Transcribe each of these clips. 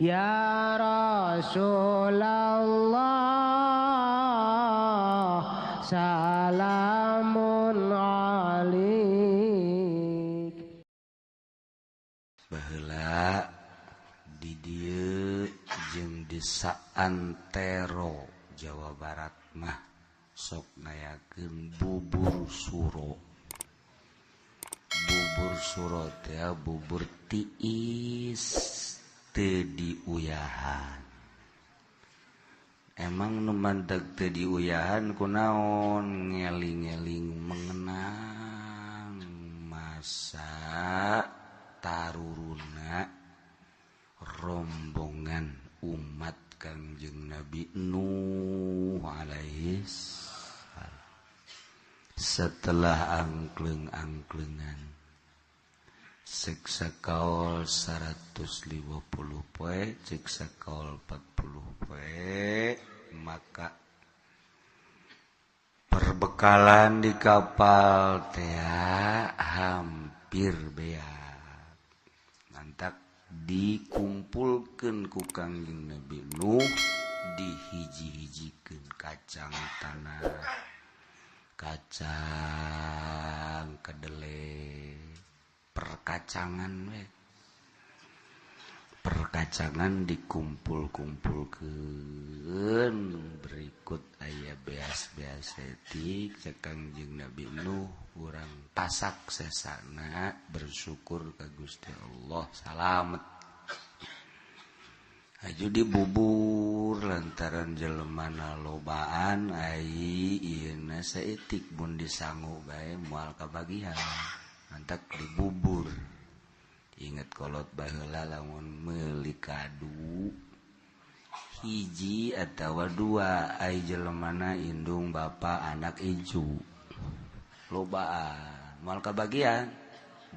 Ya Rasulullah, salamun alik. Baheula di dieu jeung di saantero Jawa Barat mah sok ngayakeun bubur suro. Bubur suro teh bubur tiis teu diuyahan. Emang nu mandeg teu diuyahan kunaon? Ngeling-eling mengenang masa taruruna rombongan umat Kangjeng Nabi Nuh alaihis salam. Setelah angkleng-angklengan siksa kaol 150 poe, siksa kaol 40 poe, maka perbekalan di kapal teh hampir beak. Mantak dikumpulkan ku Kangjeng Nabi Nuh, dihiji-hijikeun kacang tanah, kacang kedele, perkacangan we. Perkacangan dikumpul-kumpulkeun, berikut aya beas-beas etik cek Kangjeng Nabi Nuh, urang pasak sesana bersyukur ka Gusti Allah salamet. Aju dibubur lantaran jelemana lobaan ai ieuna saeutik mun disangu bae moal kabagihan. Mantak dibubur. Ingat kolot baheula lamun meuli kadu hiji atawa dua ai jelemana indung bapa anak incu lobaan moal kabagian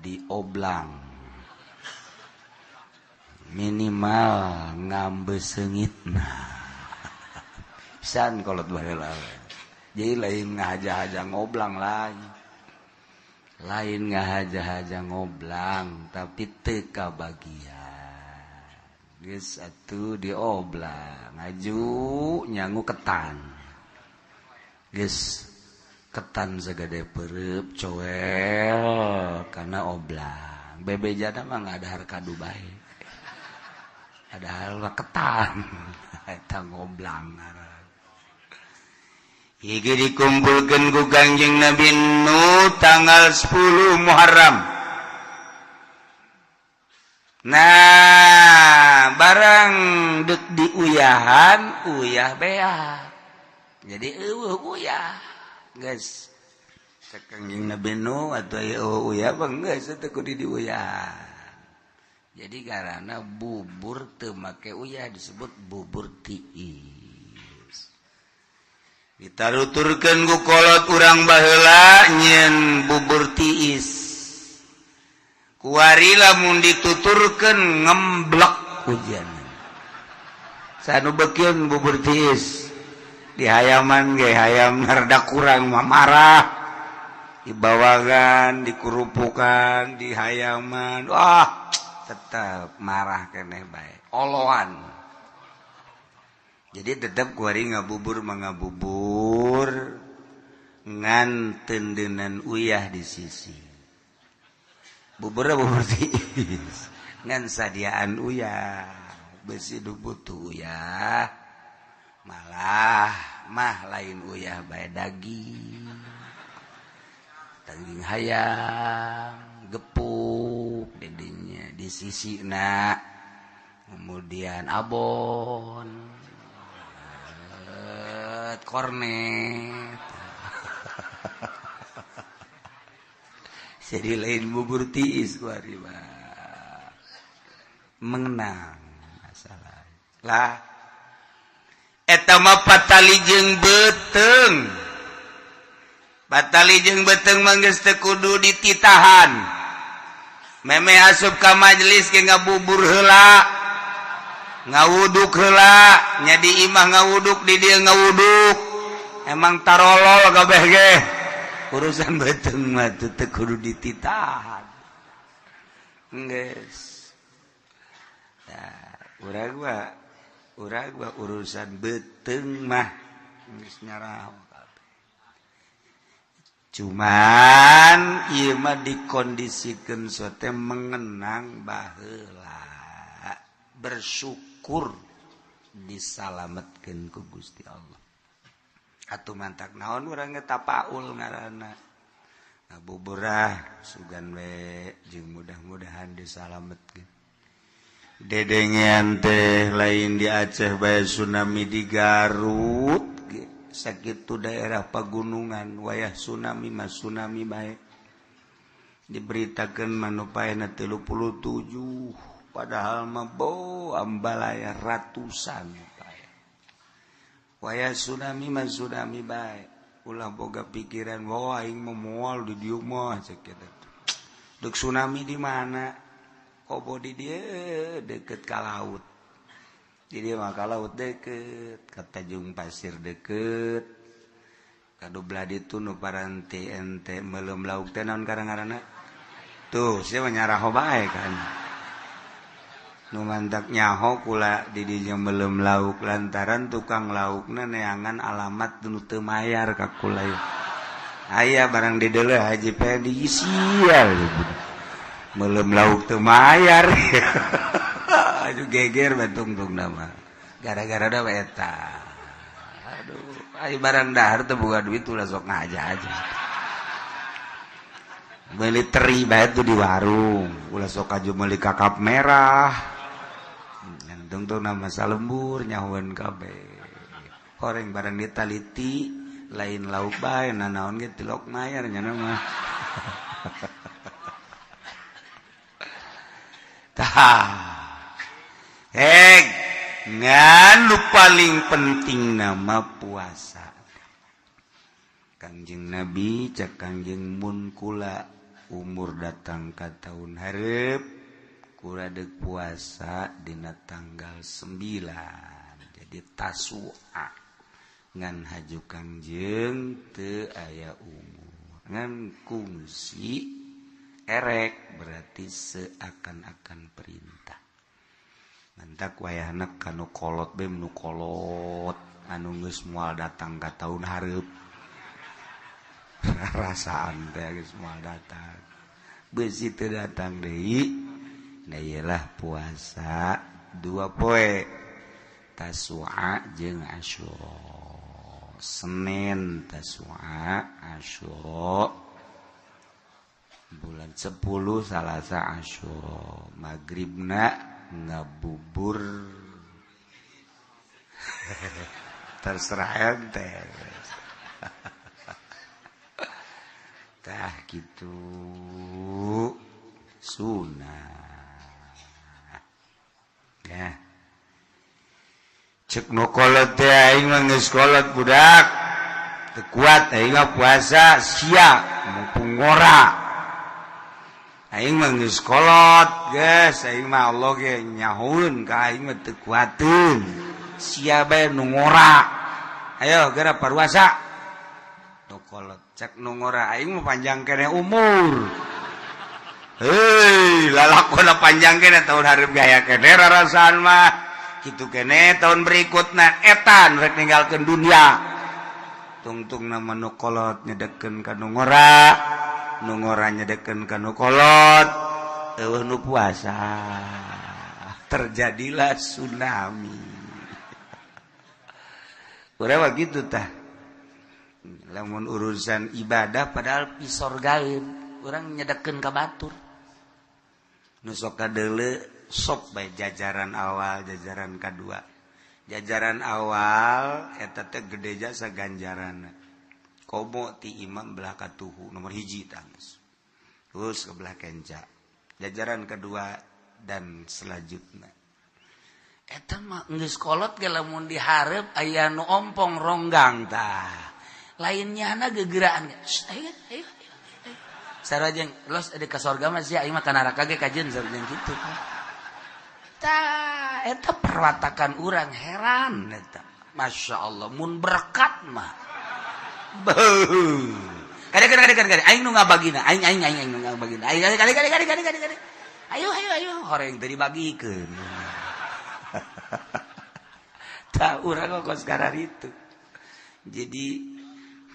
dioblang minimal ngambe seungitna pisan kolot baheula. Jadi lain ngahaja-haja ngoblang, lain lain ngahaja-haja ngoblang, tapi teu kabagian. Geus atuh dioblang ngaju nyangu ketan, geus ketan sagede pereup coel kana oblang. Bebejana mah ngadahar kadu bae, padahal mah ketan eta ngoblang. Iki dikumpulkan ku Kangjeng Nabi Nuh tanggal 10 Muharram. Nah, barang dek diuyahan, uyah beak. Jadi eueuh uyah. Geus. Cek Kangjeng Nabi Nuh atuh aya eueuh uyah mah geus teu kudu diuyahan. Jadi karena bubur teu make uyah disebut bubur tiis. Ditaruturkeun ku kolot urang baheula nyieun bubur tiis. Kuari lamun dituturkeun ngemblek hujan. Sanu beukieun bubur tiis di hayaman ge hayam rada kurang mah marah. Dibawagan, dikurupukan, di hayaman. Wah, tetep marah keneh bae. Oloan. Jadi tetap kuari ngabubur mangabubur ngan tendenan uyah di sisi. Bubur bubur tiis ngan sadiaan uyah, besi du butuh uyah. Malah mah lain uyah bae daging. Daging hayam gepuk didinya di sisi na. Kemudian abon kornet. Jadi lain bubur tiis kuari mah. Mengenang masalah lah eta mah patali jeung beuteung. Patali jeung beuteung mah geus teu kudu dititahan. Meme asup ka majelis ge ngabubur heula, ngawuduk heula, nya di imah ngawuduk, di dieu ngawuduk. Emang tarolol kabeh ge. Urusan beuteung mah teu kudu dititahan. Geus. Urang mah, urang mah urusan beuteung mah geus nyaraho kabeh. Cuman ieu mah dikondisikeun sote mengenang baheula, bersyukur disalametkeun ku Gusti Allah. Atuh mantak naon urang ge tapaul ngaranna. Ngabuburah sugan we jeung mudah-mudahan disalametkeun. Dedengean teh lain di Aceh bae, tsunami di Garut ge sakitu daerah pagunungan, wayah tsunami mah tsunami bae. Diberitakeun mah nu paehna 37, padahal mah bo ambalaya ratusan paeh. Wayah tsunami mah tsunami bae. Ulah boga pikiran, "Wah, aing mah moal di dieu mah," cek eta. Dek tsunami di mana? Kobo di dieu deket ka laut. Di dieu mah ka laut deket, ka Tanjung Pasir deket. Kadu belah ditu nu paranti ente meuleum lauk teh naon karang-ngaranna? Tuh, sia mah nyaraho bae kan. Nu mantak nyaho kula di dinya meuleum lauk lantaran tukang laukna neangan alamat nu teu mayar ka kula ieu. Aya barang dideuleu Haji Pedi, sial. Meuleum lauk teu mayar. Aduh, geger batungtung nama. Gara-gara da eta. Aduh, ai barang dahar teu boga duit ulah sok ngaja aja. Meuli teri bae tuh di warung, ulah sok aju meuli kakap merah. Tungtung nama salembur nyahuan kabeh. Horeng barang ditaliti lain lauk bae, nanaon ge tilok mayar nya mah. Tah. Heg, ngan nu paling penting nama puasa. Kangjeng Nabi cek Kangjeng, mun kula umur datang ka tahun hareup, kula dek puasa dina tanggal 9, jadi Tasua. Ngan haju Kangjeng teu aya umur, ngan kungsi erek berarti seakan-akan perintah. Mantak wayahna kanu kolot bem nu kolot anu geus moal datang ka tahun hareup, rasaan teh geus moal datang, beusi teu datang deui. Nah, iyalah puasa dua poe, Tasua jeung Asyura. Senin Tasua, Asyura bulan 10, Salasa Asyura, magribna ngabubur, terserah ente. Tah gitu sunah ya. Cek nu kolot teh, aing mah geus kolot budak, teu kuat aing mah puasa. Sia mumpung ngora, aing mah geus kolot geus, aing mah Allah ge nyahueun ka aing mah teu kuateun. Sia bae nu ngora, ayo geura paruasa. Nu kolot cek nu ngora, aing mah panjang keneh umur. Hei, lalakona panjang kene, tahun hareup gaya kene rarasaan mah kitu kene tahun berikutna, etan rek ninggalkeun dunia. Tungtung nama nu kolot nyedekeun ka nu ngora, nu ngora nyedekeun ka nu kolot, eueuh nu puasa, terjadilah tsunami. Urang mah kitu tah lamun urusan ibadah, padahal pisorgaeun urang nyedekeun ka batur. Nu sok kadeule sok bae jajaran awal, jajaran kadua. Jajaran awal eta teh gede jasa ganjaran, komo ti imam belah katuhu nomor hiji tangis terus ke belah kenca, jajaran kedua dan selanjutnya. Eta mah geus kolot ge lamun dihareup aya nu ompong ronggang tah lainnya na gegeraan. Ayo ayo sarajeng los ada ka sorga mah sia, aing mah ka neraka ge kajeun sarajeng kitu. Tah eta perwatakan urang heran eta. Masya Allah mun berkat mah. Beuh. Kade kade kade kade aing nu ngabagina, aing aing aing aing nu ngabagina. Aing kade kade kade kade kade kade kade. Ayo ayo ayo, horeng teu dibagikeun. Tak urang kok sekarang itu. Jadi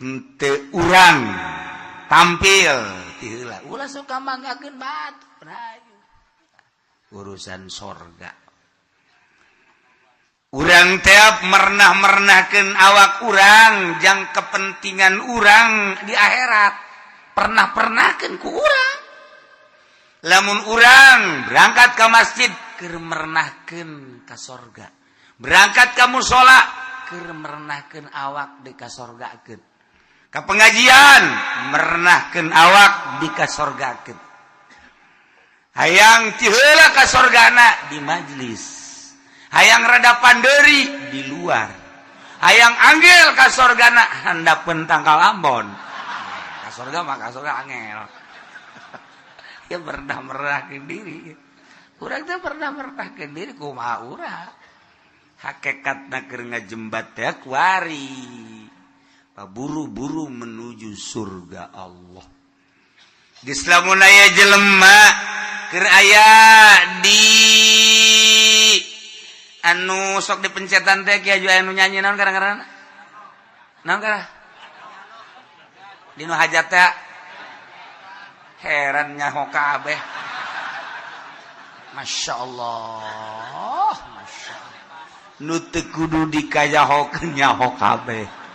henteu urang tampil ti heula. Ulah suka manggakeun batu. Urusan sorga. Urang tiap merenah-merenahkeun awak urang jang kepentingan urang di akhirat. Pernah-pernahkeun ku urang. Lamun urang berangkat ke masjid keur merenahkeun ka sorga. Berangkat ke musola keur merenahkeun awak di kasorgakeun. Ka pengajian merenahkeun awak di kasorgakeun. Hayang ti heula ka sorgana di majlis. Hayang rada pandeuri di luar. Hayang anggel ka sorgana handapeun tangkal ambon. Ka sorga mah ka sorga angel. Ya merenah-merenahkeun diri. Urang teh pernah merenahkeun diri kumaha urang. Hakikatna keur ngajembat teh kuari. Buru-buru menuju surga Allah. Geus lamun aya jelema keur aya di anu sok dipencetan teh kieu anu nyanyi naon karang-karang? Naon karang? Dinu hajat teh heran nyaho kabeh. Masya Allah, Masya Allah. Nu teu kudu dikajahokeun nyaho kabeh.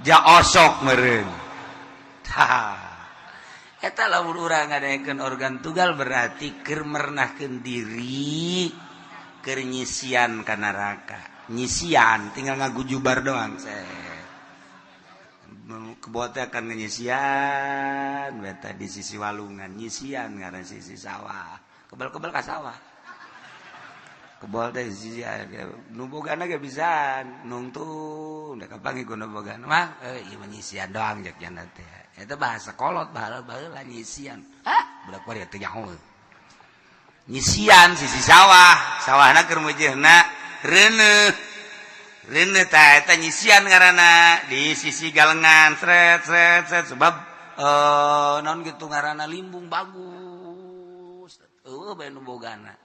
Ja osok meureun. Tah. Eta lamun urang ngadaekeun organ tunggal berarti keur merenahkeun diri keur nyisian ka neraka. Nyisian tinggal ngagujubar doang. Kebo teh akan nyisian beta di sisi walungan, nyisian ngaran sisi sawah. Kebal-kebal ka sawah. Kebal teh sisi nu bogana ge bisaan nungtung da kapanggih ku nu bogana mah ieu mah nyisian doang jak jana teh. Eta bahasa kolot baheula nyisian. Ah, budak bari teh nyaho. Nyisian sisi sawah, sawahna keur meujeuhna reuneuh. Reuneuh tah eta nyisian ngaranna di sisi galengan sret sret sret sebab naon gitu ngaranna limbung bagus. Eueuh bae nu bogana.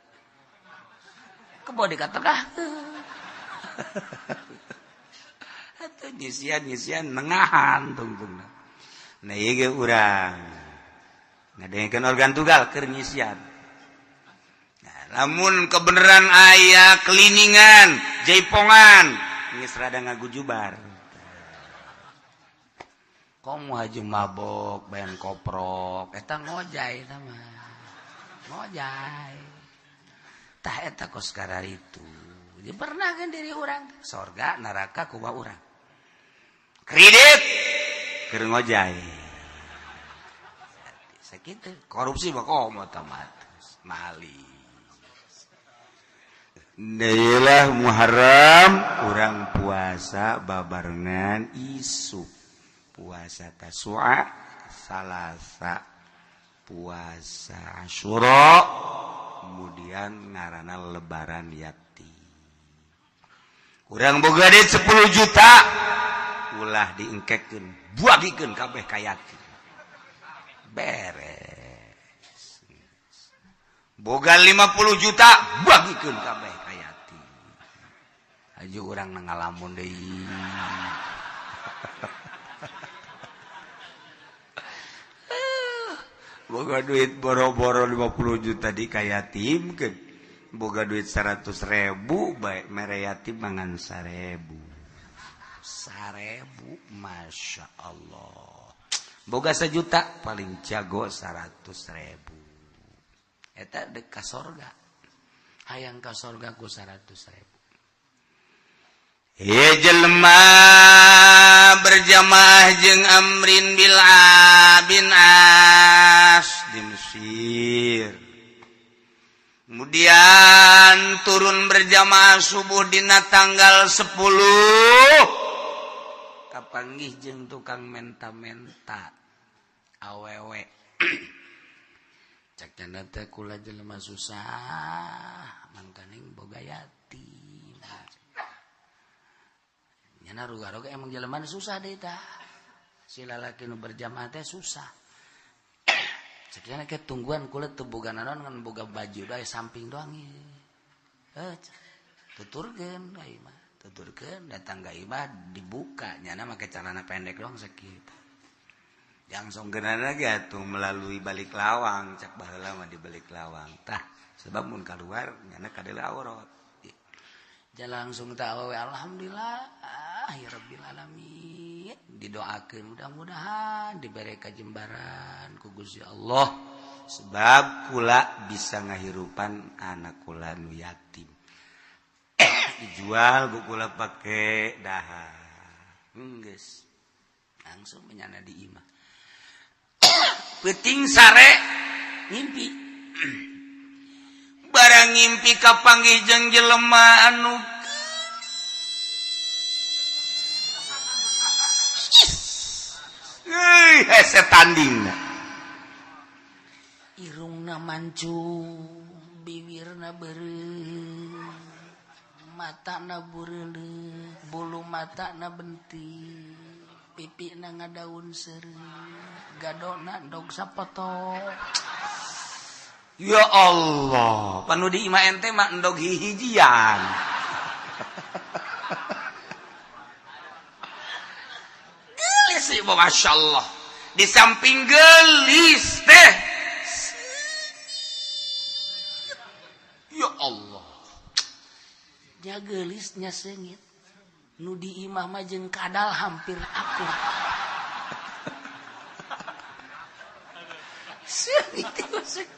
Kebo dikatengah. Atuh nyisian-nyisian nengahan tungtungna. Nah ieu ge urang ngadengekeun organ tunggal keur nyisian. Nah, lamun kebenaran aya keliningan, jaipongan, geus rada ngagujubar. Komo haji mabok, bayan koprok, eta ngojay eta mah. Ngojay. Tah eta kos kararitu. Jadi pernah kan diri urang sorga neraka kumaha urang. Kredit keur ngojay. Sakitu korupsi mah komo otomatis mali. Nailah Muharram urang puasa babarengan isuk. Puasa Tasua Salasa, puasa Asyura, kemudian ngaranna Lebaran Yati. Urang boga duit 10 juta ulah diengkekeun, buagikeun kabeh ka yatim. Beres. Boga 50 juta bagikeun kabeh ka yatim. Aju urang ngalamun deui. Boga duit boro-boro 50 juta di ka yatim keun. Boga duit 100 ribu baik mere yatim mangan 1000. 1000 Masya Allah. Boga sejuta paling jago 100 ribu. Eta dek ka sorga. Hayang ka sorga ku 100 ribu. He jelema berjamaah jeung Amrin bil bin As di Mesir. Kemudian turun berjamaah subuh dina tanggal 10. Kapanggih jeung tukang menta-menta awewe. Cek cenah teh kula jelema susah mangkaning boga yatim. Nyana ruga-ruga emang jelema susah deh tah. Si lalaki nu berjamaah teh susah. Cek cenah ke tungguan kula teu boga naon ngan boga baju bae samping doang ieu. Tuturkeun ka imah, tuturkeun datang ka imah dibuka nyana make celana pendek doang sakitu. Langsung geunana ge atuh melalui balik lawang, cak baheula mah di balik lawang. Tah, sebab mun kaluar nyana kadeuleu aurat. Ja langsung tah awewe alhamdulillah ya rabbil alamin. Didoakeun mudah-mudahan dibere kajembaran ku Gusti Allah. Sebab kula bisa ngahirupan anak kula nu yatim. Dijual ku kula pake dahar. Geus. Langsung menyana di imah. Peuting sare ngimpi. Barang ngimpi kapanggih jeung jelema anu euy hese tandingna. Irungna mancung, bibirna beureum, matana bureuleuk, bulu matana bentik, pipina ngadaun seureuh, gadona endog sapoto. Ya Allah, panu di imah ente mah endog hihijian. Gelis ibu, Masya Allah. Di samping gelis teh, ya Allah. Nya geulisnya seungit. Nu di imah mah jeung kadal hampir akur. Seungit seungit.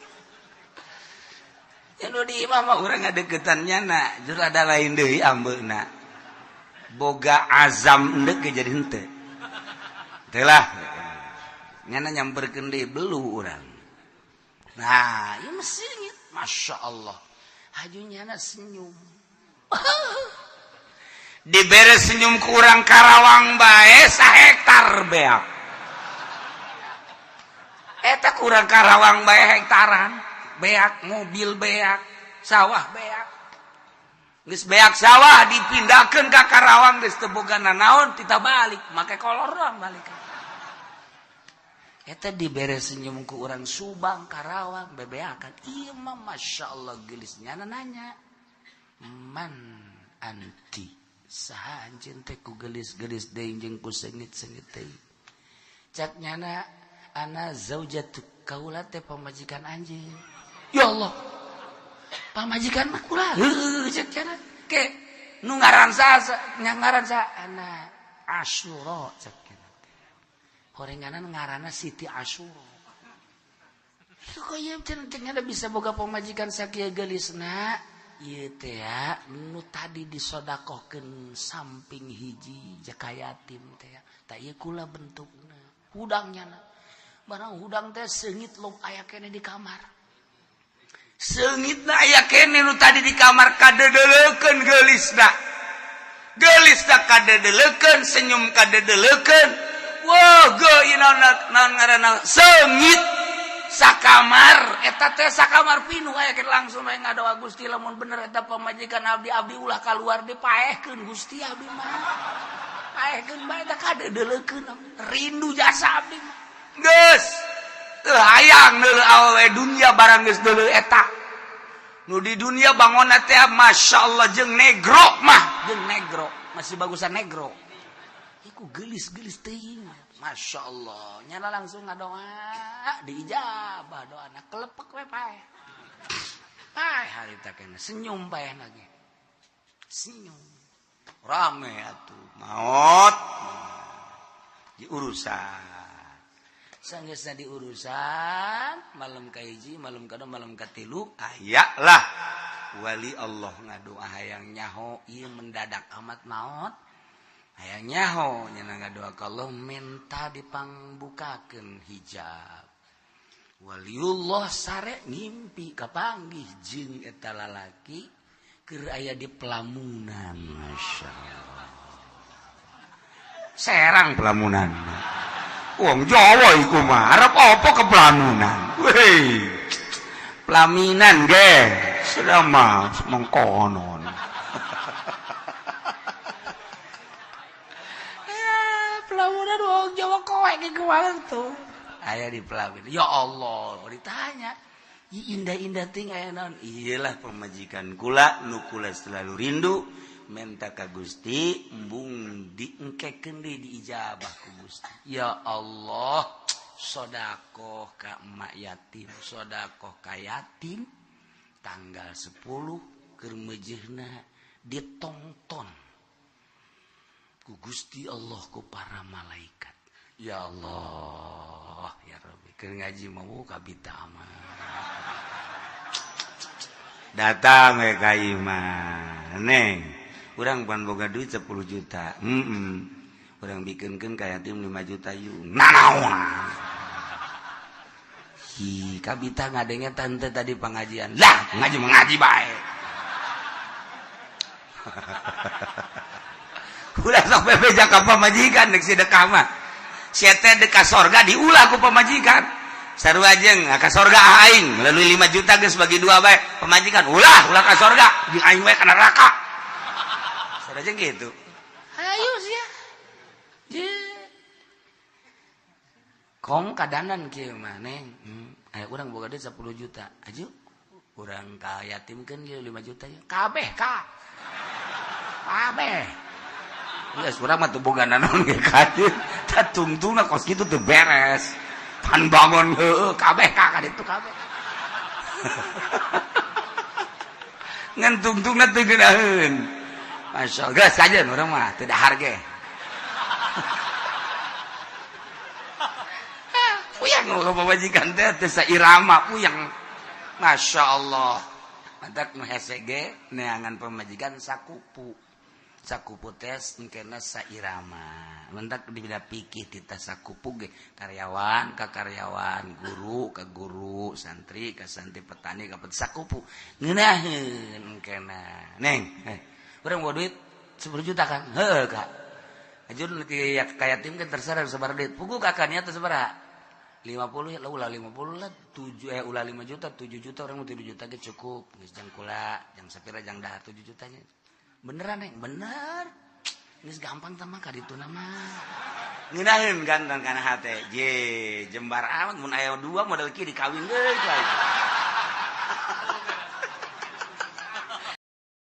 Ya nu di imah mah urang ngadeukeutan nyana, jur ada lain deui ambeuna. Boga azam endek ge jadi henteu. Teu lah. Nyana nyamperkeun deui belu urang. Nah, ieu mah seungit, Masya Allah. Haju nyana senyum. Dibere senyum kurang Karawang bae sahektar beak. Eta kurang Karawang bae hektaran, beak mobil beak, sawah beak. Geus beak sawah dipindahkeun ka Karawang geus teu boga nanaon tita balik, make kolor doang balik. Eta dibere senyum ku urang Subang, Karawang, bebeakan. Ieu mah Masya Allah geulis nyana nanya. Man anti saha anjeun teh ku geulis-geulis deui jeung ku seungit-seungit deui. Cak nyana ana zaujatu kaula teh pamajikan anjeun. Ya Allah. Pamajikan mah kula. Heuh cak nyana. Ke nu ngaran saha nya ngaran saha ana Asyura cak nyana teh. Horenganan ngaranna Siti Asyura. Kok ieu cenah bisa boga pamajikan sakieu geulisna? Ieu teh nu tadi disodakohkeun samping hiji jaka yatim teh tah ieu kula bentukna hudang nyana barang hudang teh seungit log aya keneh di kamar seungitna aya keneh nu tadi di kamar kadedeleukeun geulisna geulisna kadedeleukeun senyum kadedeleukeun wah geuy naon ngaranna seungit sakamar eta teh sakamar pinuh aya ke langsung we ngadoa Gusti lamun bener eta pamajikan abdi abdi ulah kaluar dipaehkeun Gusti abdi mah paehkeun bae eta kadedeleukeun rindu jasa abdi mah geus teu hayang deuleu awewe dunya barang geus deuleu eta nu di dunia bangonna teh masyaallah jeung negro mah jeung negro masih bagusan negro iku geulis-geulis teuing Masya Allah, nyala langsung ngadoa, diijabah doana, kelepek we paeh. Paeh harita kena senyum paeh lagi. Senyum. Rame atuh, maot. Diurusan. Sanggeusna diurusan, malam kahiji, malam kadua, malam katilu, aya lah wali Allah ngadoa hayang nyaho ieu mendadak amat maot. Hayang nyaho nyana ngadoa ka Allah minta dipangbukakeun hijab. Waliullah sare ngimpi kapanggih jeung eta lalaki keur aya di pelamunan. Masyaallah. Serang pelamunan. Wong Jawa iku mah arep apa ke pelamunan? Weh. Pelaminan ge. Sudah mah mengkonon. Pelamunan wong Jawa kowe ge tuh. Aya di pelamin. Ya Allah, ditanya. Indah-indah ting aya naon? Iyalah pemajikan kula nu kula selalu rindu menta ka Gusti embung diengkekeun deui diijabah ku Gusti. Ya Allah, sodakoh ka emak yatim, sodakoh ka yatim tanggal 10 keur meujeuhna ditongton ku Gusti Allah ku para malaikat. Ya Allah, ya Rabbi, keur ngaji mau kabita mah. Datang we ka imah. Neng, urang pan boga duit 10 juta. Urang bikinkeun ka yatim 5 juta yuk. Nanaon? Hi, kabita ngadenge tante tadi pengajian. Lah, ngaji mengaji bae. Ulah sampai beja ka pamajikan nek sedekah mah. Sia teh dek ka sorga diulah ku pamajikan. Sarua jeung ka sorga aing melalui 5 juta geus bagi dua bae. Pamajikan ulah ulah ka sorga jeung aing we ka neraka. Sarua jeung kitu. Hayu sia. Ye. Kom kadanan kieu mah neng. Aya urang boga duit 10 juta. Aju urang ka yatimkeun ieu 5 juta ieu. Kabeh ka. Kabeh. Geus urang mah teu boga nanaon ge ka dieu. Tah tungtungna kos kitu teu beres. Pan bangun heueuh kabeh ka ka ditu kabeh. Ngan tungtungna teu geunaheun. Masyaallah geus kajeun urang mah teu dahar ge. Puyang ka pamajikan teh teu sairama puyang. Masya Allah. Mantak nu hese ge neangan pamajikan sakupu. Sakupu tes engkena sairama. Mantak dibina pikir tita sakupu ge karyawan ka karyawan, guru ka guru, santri ka santri, petani ka petani, sakupu. Ngeunaheun engkena. Neng, urang bawa duit 10 juta kan? Heueuh Kak. Ajun ka yatim kan terserah sabaraha duit. Puguh kakak teh sabaraha? 50 ya ulah 50 lah 7 ulah 5 juta 7 juta orang mau 7 juta ge cukup geus jang kula jang sapira jang dahar 7 jutanya beneran neng bener geus gampang tah mah ka ditu mah ngeunaheun kan kana hate je jembar amat mun aya dua model kieu dikawin deui ku aing.